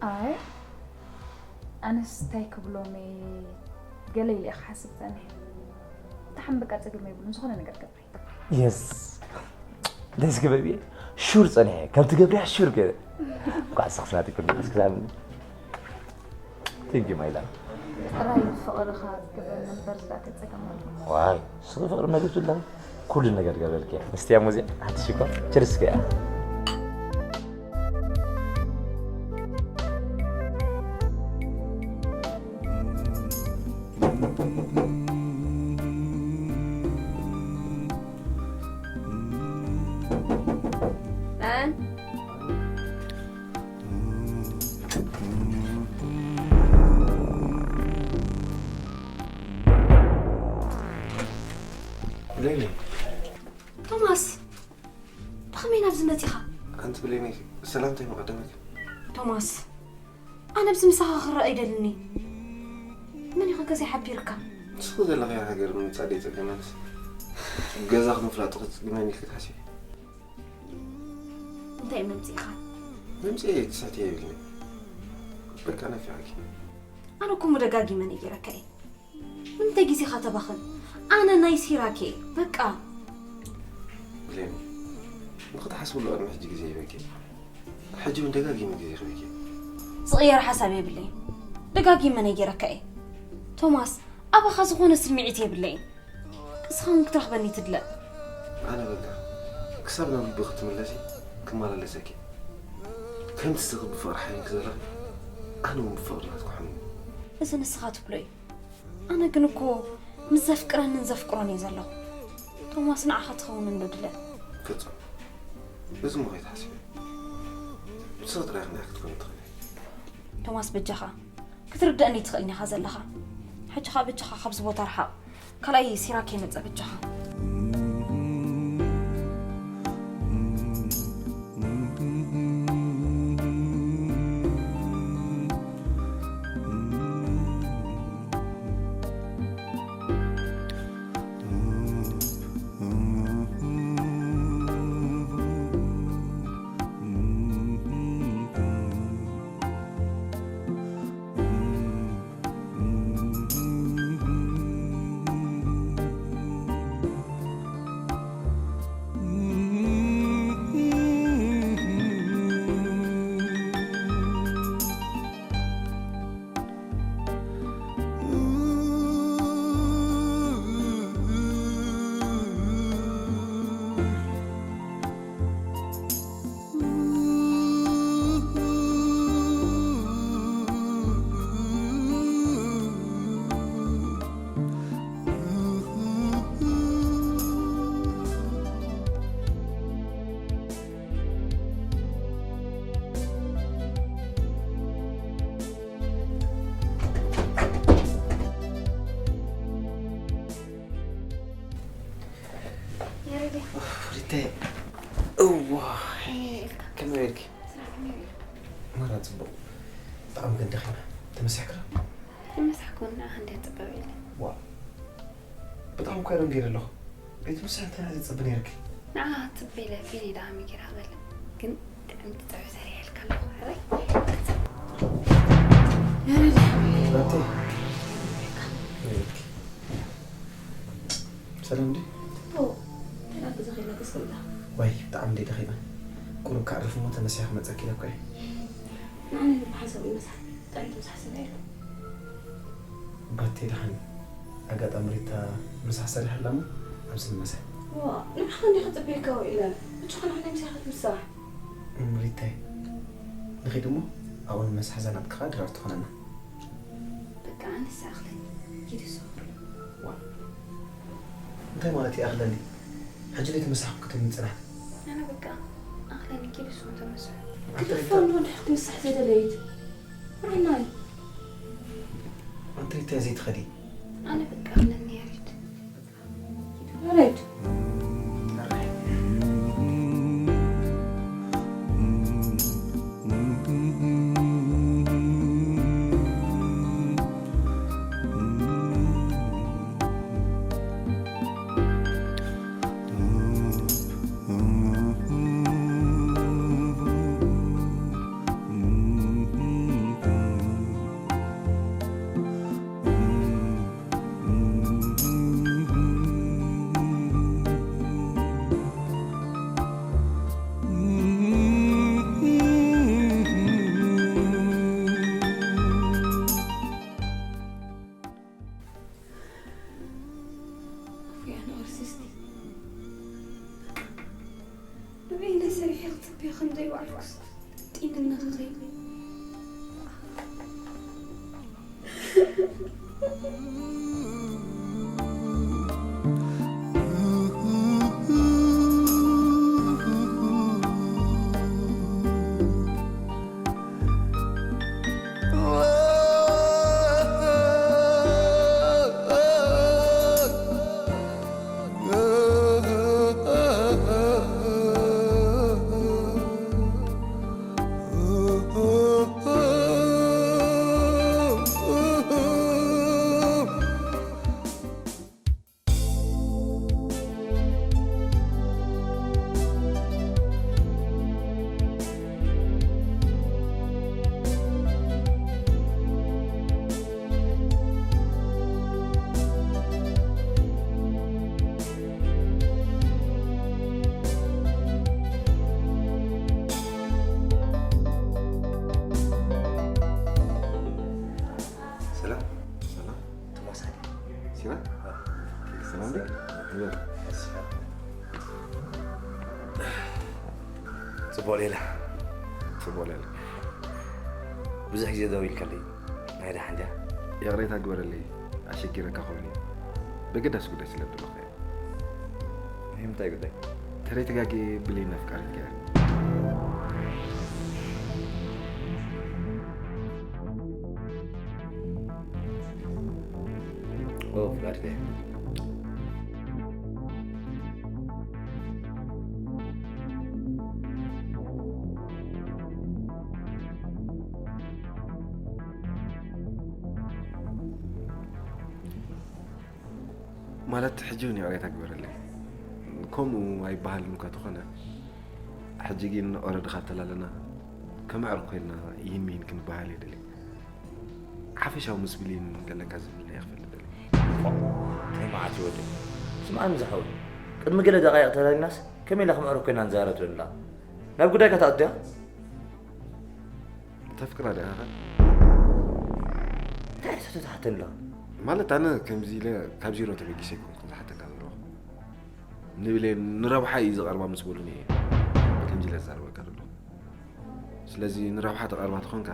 ኣይ፣ ኣነስ እንታይ ክብሎም እየ፣ ገለ ኢለ እየ ክሓስብ ጸኒሐ። ደሓን በቃ ጸገም የብሉን፣ ዝኾነ ነገር ገብረ። የስ። ደስ ክበብ እየ። ሹር ጸኒሐ። ከም ትገብርያ ሹር ገይረ። እንኳዕ ስኽስ ናት ይኩን። እስኪ ዛም-፣ ቴንክ ዩ ማይ ላቭ። ጥራይ ፍቕርኻ ግበረኒ እምበር ዝዳተ ጸገም ኣሎ። ዋይ፣ ስኺ ፍቕሪ መሊሱ ኣለኺ። ኩሉ ነገር ገበልኪ። መስትያ ሙዚያ፣ ሓድሽ እኳ። ችርስ ገያ። መን? ብሌኒ። ቶማስ፣ ብኸመይ ናብዚ መጺኻ? ኣንቲ ብሌኒ፣ ሰላምታይ መቐደመክ። ቶማስ፣ ኣነ ኣብዚ ምሳኻ ክረአ ይደልኒ። መን ኢኻ ገዛይ ሓቢርካ? ንስኺ ዘለኽዮ ሃገር ንምምጻእ ደይ ጸገመንስ? ገዛ ክምፍላጥ ክጽግመኒ ኢልኪ ትሓስቢ? እንታይ መምጺእኻ? መምጺኤ ትስሕቲ የብልኒ። በቃ ናፊቐኪ። ኣነ እኮ ደጋጊመ ነጊረካ እየ። ንምንታይ ግዜኻ ተባኽን? ኣነ ናይ ሲራክ እየ። በቃ። ብሌኒ፣ ንኽትሓስብሉ ቅድሚ ሕጂ ግዜ ሂበኪ። ሕጂ እውን ደጋጊመ ግዜ ክህበኪ። ዝቕየር ሓሳብ የብለይን። ደጋጊመ ነጊረካ እየ። ቶማስ፣ ኣባኻ ዝኾነ ስምዒት የብለይን። ንስኻ እውን ክትረኽበኒ ትድለ። ኣነ በቃ ክሳብ ናብ ልቢ ክትምለሲ ክመላለሰኪ። ከምቲ ስኺ ብፍቕሪ ሓሚምኪ ዘለኺ፣ ኣነ እውን ብፍቕሪ ናትኪ ሓሚመ። እዚ ንስኻ ትብሎ እዩ። ኣነ ግን እኮ ምስ ዘፍቅረንን ዘፍቅሮን እየ ዘለኹ። ቶማስ ንዓኻ ትኸውን እንዶ ድለ። ፍጹም። እዚ እሞ ከይትሓስቢ። ንስኺ ጥራይ ኢኺ ንዓይ ክትኮኒ ትኽእሊ። ቶማስ በጃኻ። ክትርድአኒ ትኽእልን ኢኻ ዘለኻ። ሕጂ ኸኣ በጃኻ ካብዚ ቦታ ርሓቕ። ካልኣይ ሲራክ ከይመጸ በጃኻ። እዋ፣ ከመይ ኢልኪ? ስራሕ ከመይ ኢሉ? ማራ ጽቡቕ። ብጣዕሚ ግን ደኺመ። ተመሲሕክራ? ተመሳሕኩ ንዓኻ እንድየ ጽበብ ኢለ። ዋ፣ ብጣዕሚ እኳ ደንጊረ ኣለኹ። ቤት ምሳሕ እንታይ ናይ ዝጽብ ነይርኪ? ንዓኻ ክጽበ ኢለ ፊኒ ደኣ ሚጌራ በለ። ግን ጥዕምቲ ጸብሒ ሰሪሐልካ ኣለኹ። ሕራይ። ያሬድ። ባቴ። ከመይ ኢልኪ? ሰላም ድዩ? ኦ፣ ተራ ገዛ ከይላ ተስምዳ። ዋይ፣ ብጣዕሚ እንደ ደኺመ። ቁሩብ ከዕርፍ እሞ ተመሲያ ክመጸኪ ኢለ እኮ እየ። ንዓኒ ብሓሳብ ይመሳሕ፣ ጥዕምቲ ምሳሕ ስለ ኢሉ። ባቴ ደሓን። ኣጋጣሚ ሪታ ምሳሕ ሰሪሓ ኣላ እሞ ኣብዚ ንመሳሕ። ዋ፣ ንዓኻ እንዲኻ ጽበየካ ውዒለ። ብቻኻ ንዓኒ ምሳሕ ክትምሳሕ። እም፣ ሪታይ፣ ንኺድ እሞ ኣብኡ ንመሳሕ፣ እዛ ናትካ ከኣ ድራር ትኾነና። በቃ ኣነስ ኣኽለኒ፣ ኪዱ ስኹር። ዋ፣ እንታይ ማለት እዩ ኣኽለኒ? ሕጂ ለይቲ ምሳሕ ክትብልኒ ጽናሕ። ኣነ በቃ ኣኽለኒ፣ ኪዱ ስኹም ተመስሑ። ኣንተ ሪታ፣ ክትፋ እንዶ እንድሕር ክትምሳሕ ዘይደለይት። ንዓናይ። ኣንተ ሪታ ዘይትኸዲ። ኣነ በቃ ኣኽለኒ ያሬድ። ያሬድ። ኣፉያ ንቕርሲ እስቲ። ንበይነ ሰሪሐ ክጽበዮ ከም ዘይወዓልኩስ ጢንኒ ክኸይድ። ሰላም። ሰላም። ቶማስ ኣለ። ሲና? ኣዎ። ሰላም ድዩ? ሰላም። ጽቡቕ ሌላ። ጽቡቕ ሌላ። ብዙሕ ግዜ ደው ኢልካለይ። ናይ ደሓን ድያ? ይቕሬታ ግበረለይ። ኣሸጊረካ ኮይኑ። በገዳስ ጉዳይ ስለ ዘለኹ እየ። ናይ ምንታይ ጉዳይ? ተረይ ተጋግየ ብሌን ኣፍቃሪት ገይረ። ኦ፣ ፍቃድ ከ? ማለት ሕጂ እውን ይቕሬታ ግበረለይ። ከምኡ ኣይበሃልን እኳ ተኾነ፣ ሕጂ ግን ኦረዲ ካብ ተላለና፣ ከመዕርኽ ኮይንና ይህን ምሂን ክንበሃል እየ ደልየ። ሓፈሻዊ ምስ ብሌን ገለካ ዝብልና እየ ክፈልጥ ደልየ። እንታይ መዓት እዩ ወደይ? ስምዓኒ ዝሓወይ፣ ቅድሚ ገለ ደቃይቕ ተላሊናስ ከመይ ኢላ ክምዕርኽ ኮይና ንዛረብ ትብል ኣላ? ናብ ጉዳይካ ተኣቱያ? ተፍቅራ ዲኻ ኸ? እንታይ ዓይነት ሕቶ ትሓተኒ ኣለኻ? ማለት ኣነ ከምዚ ኢለ ካብ ዜሮ ተበጊሰ ኣይኮንኩን ዝሓተካ ዘለኹ። ንብሌን ንረብሓ እዩ ዝቐርባ ምስ በሉኒ እየ ከምዚ ኢለ ዝዛረበካ ዘለኹ። ስለዚ ንረብሓ ተቐርባ ተኾንካ፣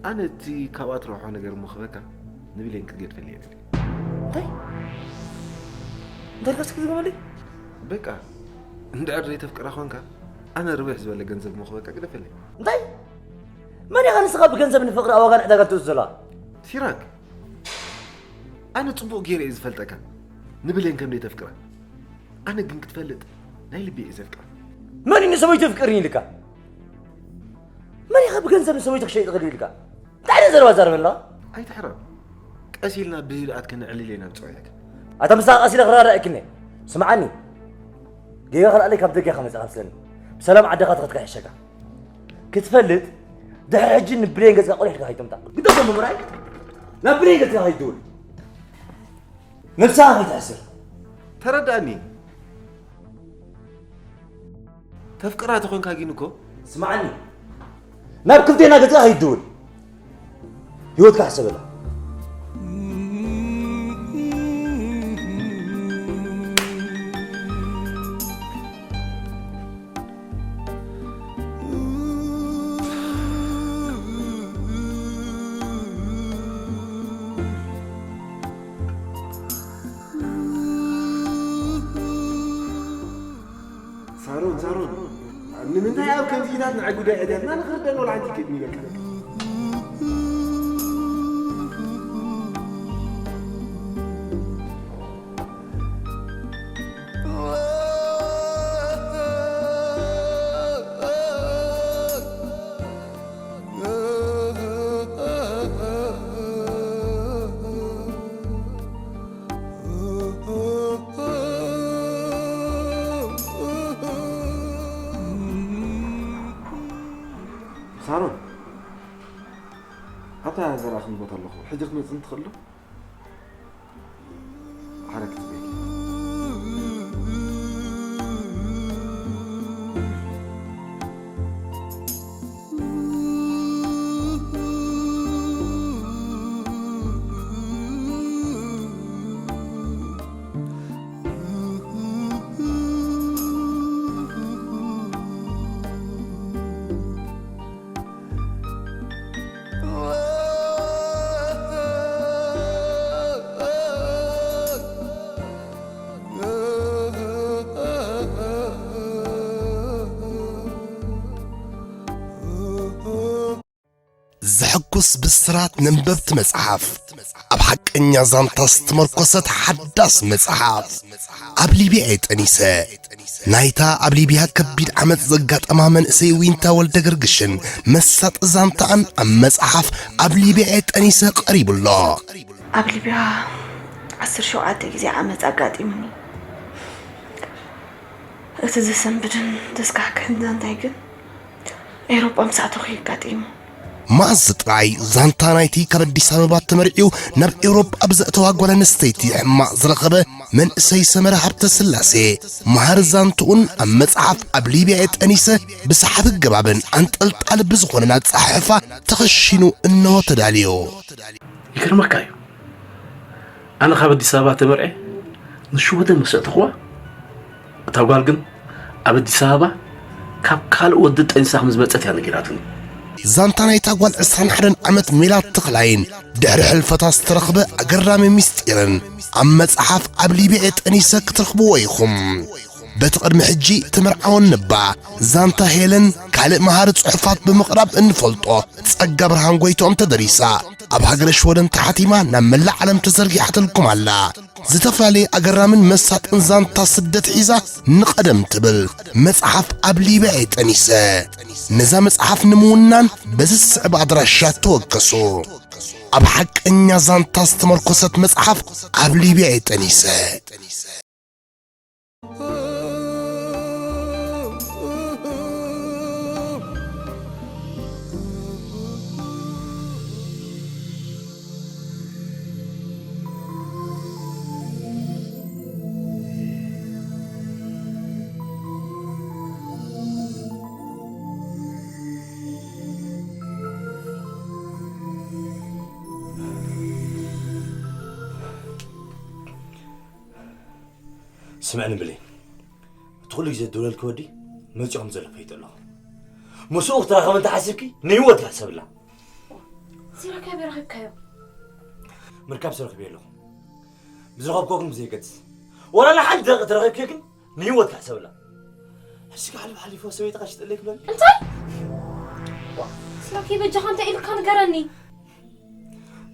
ኣነ እቲ ካብኣ ትረብሖ ነገር እሞ ክበካ ንብሌን ክትገድፈለይ እየ ደልየ። እንታይ? እንታይ ኢልካ እስኪ ድገመለይ? በቃ፣ እንድሕር ዘይተፍቅራ ኾንካ፣ ኣነ ርብሕ ዝበለ ገንዘብ እሞ ክበካ ግደፈለይ። እንታይ? መን ኢኻ ንስኻ ብገንዘብ ንፍቕሪ ኣብ ዋጋ ንዕዳጋ ትእቱ ዘለኻ? ሲራክ፣ ኣነ ጽቡቕ ገይረ እየ ዝፈልጠካ ንብሌን ከም ዘይተፍቅራ። ኣነ ግን ክትፈልጥ፣ ናይ ልቢ እየ ዘፍቅራ። መን እዩ ንሰበይቱ የፍቅርኒ ኢልካ? መን ኢኻ ብገንዘብ ንሰበይቱ ክሸይጥ ይኽእል ኢልካ? እንታይ ዓይነት ዘረባ ዛረበና? ኣይትሕረቕ። ቀስ ኢልና ብህድኣት ከነዕልል ኢና ንጽውዕክ። ኣታ ምሳኻ ቀስ ኢለ ክረዳዳእክኒ። ስምዓኒ። ጌጋ ከልኣለይ ካብ ደገ ኢኻ መጺኻ መስለኒ። ብሰላም ዓድኻ ትኸድካ ይሕሸካ። ክትፈልጥ ድሕሪ ሕጂ ንብሌን ገጽካ ቆሊሕካ ከይትምጣ። ግደፎም ብምራይ ናብ ብሌን ገጽካ ከይትድውል። ነብስኻ ከይትሕስር። ተረዳእኒ። ተፍቅራ ተኾንካ ግን እኮ። ስምዓኒ። ናብ ክልቴና ገጽካ ከይትድውል። ህይወትካ ሕሰበላ። ሳሮን ሳሮን፣ ንምንታይ ኣብ ከምዚታት ንዓይ ጉዳይ ዕድያትና ንኽርደን ወላ ሓንቲ ከይድኒ በቃ። ሳሮን፣ ኣብታ ዘርኣኽኒ ቦታ ኣለኹ። ሕጂ ክትመጽእ ትኽእል ዶ? ሓረግ ትጽበየኪ። ዘሐጉስ ብስራት ነንበብቲ መጽሓፍ፣ ኣብ ሓቀኛ ዛንታ ዝተመርኮሰት ሓዳስ መጽሓፍ፣ ኣብ ሊብያ እየ ጠኒሰ። ናይታ ኣብ ሊብያ ከቢድ ዓመጽ ዘጋጠማ መንእሰይ ዊንታ ወልደ ገርግሽን መሳጢ ዛንታኣን ኣብ መጽሓፍ ኣብ ሊብያ እየ ጠኒሰ ቀሪቡ ኣሎ። ኣብ ሊብያ ዓሰርተ ሸውዓተ ግዜ ዓመጽ ኣጋጢሙኒ። እቲ ዘሰንብድን ዘስካሕክሕን ዛንታይ ግን ኤውሮጳ ምስ ኣተኹ እዩ ኣጋጢሙ። መኣዝ ጥራይ ዛንታ ናይቲ ካብ ኣዲስ ኣበባ ተመርዕዩ ናብ ኤውሮጳ ብዘእተዋ ጓል ኣንስተይቲ ሕማቕ ዝረኸበ መንእሰይ ሰመረ ሃብተስላሴ፣ መሃሪ ዛንትኡን ኣብ መጽሓፍ ኣብ ሊብያ እየ ጠኒሰ ብሰሓቢ ኣገባብን ኣንጠልጣሊ ብዝኾነን ኣጸሓሕፋ ተኸሺኑ እንሆ ተዳልዩ። ይገርመካ እዩ። ኣነ ካብ ኣዲስ ኣበባ ተመርዔ ንሽወደን ምስ ኣእተኽዋ፣ እታ ጓል ግን ኣብ ኣዲስ ኣበባ ካብ ካልእ ወዲ ጠኒሳ ከም ዝመጸት እያ ነጊራትኒ። ዛንታ ናይታ ጓል ዕስራን ሓደን ዓመት ሜላት ተኽላይን ድሕሪ ሕልፈታ ዝተረኽበ ኣገራሚ ምስጢርን ኣብ መጽሓፍ ኣብ ሊብያ እየ ጠኒሰ ክትረኽብዎ ኢኹም። በቲ ቅድሚ ሕጂ ተመርዓወን እባ ዛንታ ሄለን ካልእ መሃሪ ጽሑፋት ብምቕራብ እንፈልጦ ጸጋ ብርሃን ጎይትኦም ተደሪሳ፣ ኣብ ሃገረ ሽወደን ተሓቲማ ናብ መላእ ዓለም ተዘርጊሓትልኩም ኣላ። ዝተፈላለየ ኣገራምን መሳጥን ዛንታ ስደት ሒዛ ንቐደም ትብል መጽሓፍ ኣብ ሊብያ እየ ጠኒሰ። ነዛ መጽሓፍ ንምውናን በዚ ዝስዕብ ኣድራሻ ተወከሱ። ኣብ ሓቀኛ ዛንታ ዝተመርኮሰት መጽሓፍ ኣብ ሊብያ እየ ጠኒሰ። ስምዕኒ ብሌን፣ እቲ ኩሉ ግዜ ዝድውለልኪ ወዲ መጺኡ ከም ዘሎ ፈሊጠ ኣለኹ። ምስኡ ክትራኸቢ እንተሓሲብኪ ንህይወትኪ ሕሰብላ። ሲራክ ኣበይ ረኺብካዮ? ምርካብ ሰረኽበዮ ኣለኹ። ብዝረኸብክዎ ግን ብዘየገድስ፣ ዋላ ንሓንቲ ደቂቕ ተረኺብክዮ ግን ንህይወትኪ ሕሰብላ። ሕጂ ከ ሓሊፉ ሓሊፉ ሰበይትኻ ሽጠለይ ክብለኒ? እንታይ? ሲራክ በጃኻ እንታይ ኢልካ ንገረኒ።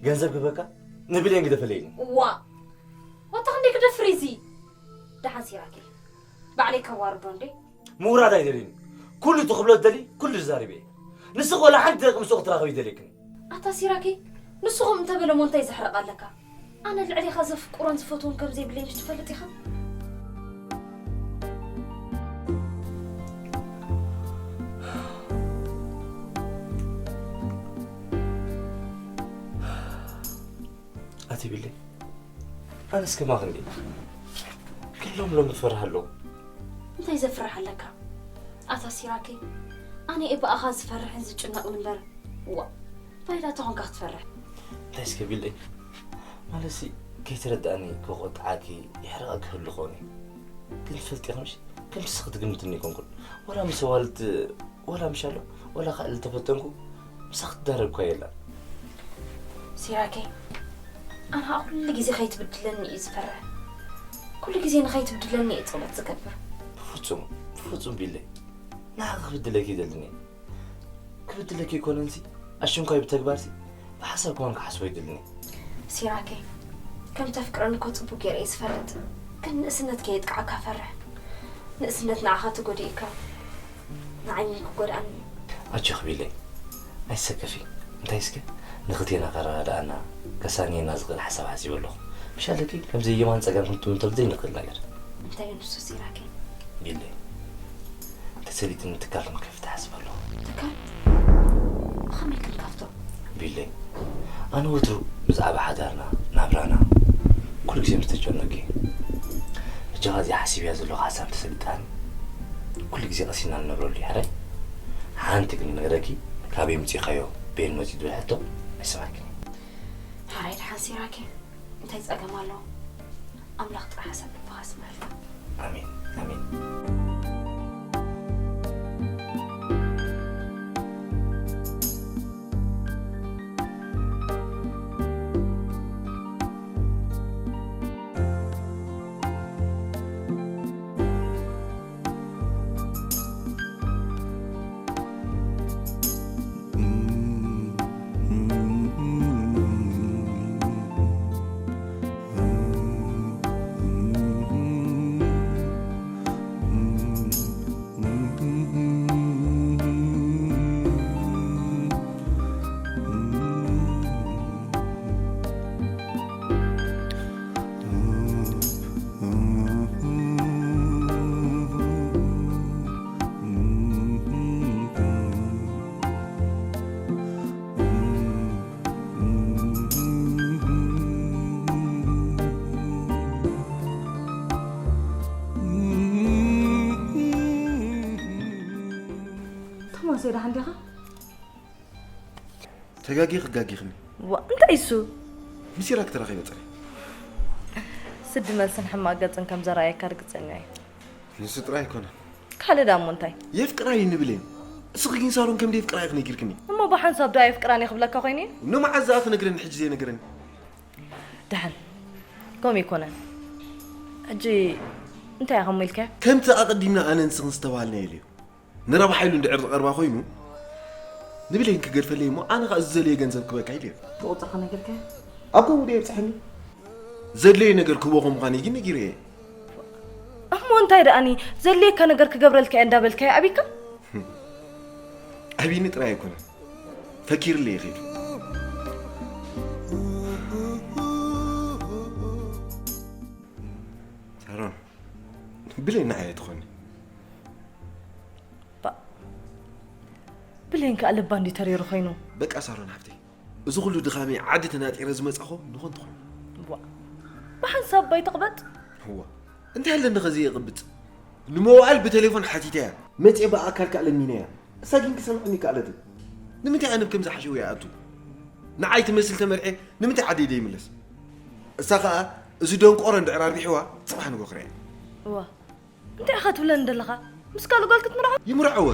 ገንዘብ ክህበካ ንብሌን ግደፈለይ ኢሉ። ዋ! ዋታ ክንደይ ክደፍር እዚ? ደሓን ሲራክ። ባዕለይ ከዋርዶ እንዴ? ምውራድ ኣይደልይን። ኩሉ ትኽብሎ ትደሊ፣ ኩሉ ዝዛረብ እየ። ንስኺ ወላ ሓንቲ ደቂ ምስኡ ክትራኸቢ ኣይደልየክን። ኣታ ሲራኪ፣ ንስኹም እንተበለሞ እንታይ ዘሕርቕ ኣለካ? ኣነ ልዕሌኻ ዘፍቅሮን ዝፈትዎን ከም ዘይብለይ ምሽ ትፈልጥ ኢኻ? ኣቲ ቢለይ፣ ኣነስ ከማኽን ድየ? ግን ሎም ሎም ዝፈርህ ኣለዎ። እንታይ ዘፍርሕ ኣለካ? ኣታ ሲራኪ፣ ኣነ እየ ብኣኻ ዝፈርሕን ዝጭነቕን እምበር፣ ዋ፣ ባይዳ ተኾንካ ክትፈርሕ። እንታይ እስከ ቢለይ? ማለትሲ፣ ከይተረዳእኒ ክቆጥዓኪ፣ የሕርቐኪ ክህሉ ክኸውን እዩ። ግን ትፈልጢ ኢኺ ምሽ? ከምቲ ንስኺ ትግምትኒ ኣይኮንኩን። ወላ ምስ ኣዋልድ፣ ወላ ምሽ ኣሎ፣ ወላ ካልእ ተፈተንኩ፣ ምሳኺ ትዳረግ እኳ የላን። ሲራኬ፣ ኣነ ኸኣ ኩሉ ግዜ ከይትብድለኒ እዩ ዝፈርሕ። ኩሉ ግዜ ንኸይትብድለኒ እዩ ጸሎት ዝገብር። ብፍጹም፣ ብፍጹም ቢለይ። ንዓኺ ክብድለኪ ይደልኒ። ክብድለኪ ኣይኮነንሲ፣ ኣሽንኳይ ብተግባርሲ፣ ብሓሳብ ከማን ክሓስቦ ይደልኒ። ሲራኬ፣ ከም ተፍቅረኒ እኮ ጽቡቅ ገይረ እየ ዝፈልጥ። ግን ንእስነት ከየጥቅዓካ ፈርሕ። ንእስነት ንዓኻ ተጎዲእካ፣ ንዓይ ምን ክጎድኣኒ? ኣጆኺ ቢለይ፣ ኣይትሰከፊ። እንታይ እስከ ንኽልቴና ከረዳድኣና፣ ከሳንየና ዝኽእል ሓሳብ ሓሲበ ኣለኹ። ምሽ ኣለኪ፣ ከምዚ የማን ጸጋም ክንጥምተሉ ዘይንኽእል ነገር። እንታይ እዩ ንሱ ሲራኬ? ቢለይ፣ ተሰሊጥኒ ትካል ክንከፍት እሓስብ ኣለኹ። ትካል? ብኸመይ ክንከፍቶ? ቢለይ፣ ኣነ ወትሩ ብዛዕባ ሓዳርና፣ ናብራና፣ ኩሉ ግዜ ምስ ተጨነቅኪ፣ በጃኻ እዚኣ ሓሲበያ ዘለኹ ሓሳብ ተሰሊጣኒ፣ ኩሉ ግዜ ቀሲና ንነብረሉ እዩ። ሕራይ? ሓንቲ ግን ነግረኪ፣ ካበይ ምጺኻዮ፣ በየን መጺኡ ዝብል ሕቶ ኣይሰማዕክን። ሕራይ ደሓን ሲራኬ፣ እንታይ ጸገም ኣለዎ? ኣምላኽ ጥራሕ ሓሳብ ልብኻ ስምዐልካ። ኣሜን፣ ኣሜን። ቶማስ፣ ደሓን ዲኻ? ተጋጊ ክጋጊኽኒ። ዋ፣ እንታይ እሱ? ምስ ሲራክ ተራኺበ ጽረ። ስዲ መልስን ሕማቕ ገጽን ከም ዘረኣየካ ርግጸኛ እየ። ንሱ ጥራይ ኣይኮነን። ካልእ ዳሞ እንታይ? የፍቅራ እዩ ንብሌን። እስኺ ግን ሳሮን ከም ደየፍቅራ ኢኺ ነጊርክኒ። እሞ ብሓንሳብ ዶ ኣየፍቅራን እየ ክብለካ ኮይነ? ንመዓዝ ደኣ ክነግረኒ ሕጂ ዘይነገረኒ? ደሓን። ከምኡ ኣይኮነን። ሕጂ እንታይ ኢኻ እሞ ኢልካዮ? ከምቲ ኣቐዲምና ኣነን ንስኽን ዝተባሃልናዮ ኢሉ እዩ። ንረብሓ ኢሉ እንድሕር ዝቐርባ ኮይኑ፣ ንብሌን ክገድፈለይ እሞ ኣነ ኸኣ ዝደለየ ገንዘብ ክበካ ኢሉ እዩ። ብቑጽርኻ ነጊርካዮ? ኣብ ከምኡ ድየ የብጽሐኒ? ዘድለየ ነገር ክህቦ ከም ምዃነይ ግን ነጊረዮ እየ። እሞ እንታይ ደኣኒ፣ ዘድልየካ ነገር ክገብረልካ እየ እንዳበልካዮ ኣቢካ? ኣቢኒ ጥራይ ኣይኮነን፣ ፈኪርለይ እዩ ኸይዱ። ሳሮን፣ ብሌን ንዓይ ኣይትኾኒ። ባ-፣ ብሌን ከኣ ልባ እንድዩ ተሪሩ ኮይኑ። በቃ ሳሮን ሓፍተይ፣ እዚ ኩሉ ድኻመይ ዓዲ ተናጢረ ዝመጻኹ ንኾን ትኾን። ዋ፣ ብሓንሳብ ባይ ትቕበጥ? እዋ፣ እንታይ ኣለኒ ኸዚ የቕብጥ? ንመዋእል ብቴሌፎን ሓቲተያ፣ መጽየ ብኣካል ከኣ ለሚነያ። እሳ ግን ክሰምዐኒ ከኣለትን። ንምንታይ ኣነ ብከምዚ ሓሸውየ ይኣቱ? ንዓይ ትመስል ተመርዕየ ንምንታይ ዓደይ ደይምለስ? እሳ ኸኣ እዚ ደንቆሮ እንድሕር ኣርቢሕዋ፣ ጽባሕ ንጎ ክርእያ። እዋ፣ እንታይ ኢኻ ትብለኒ ዘለኻ? ምስ ካልእ ጓል ክትምርዖ? ይምርዐወ።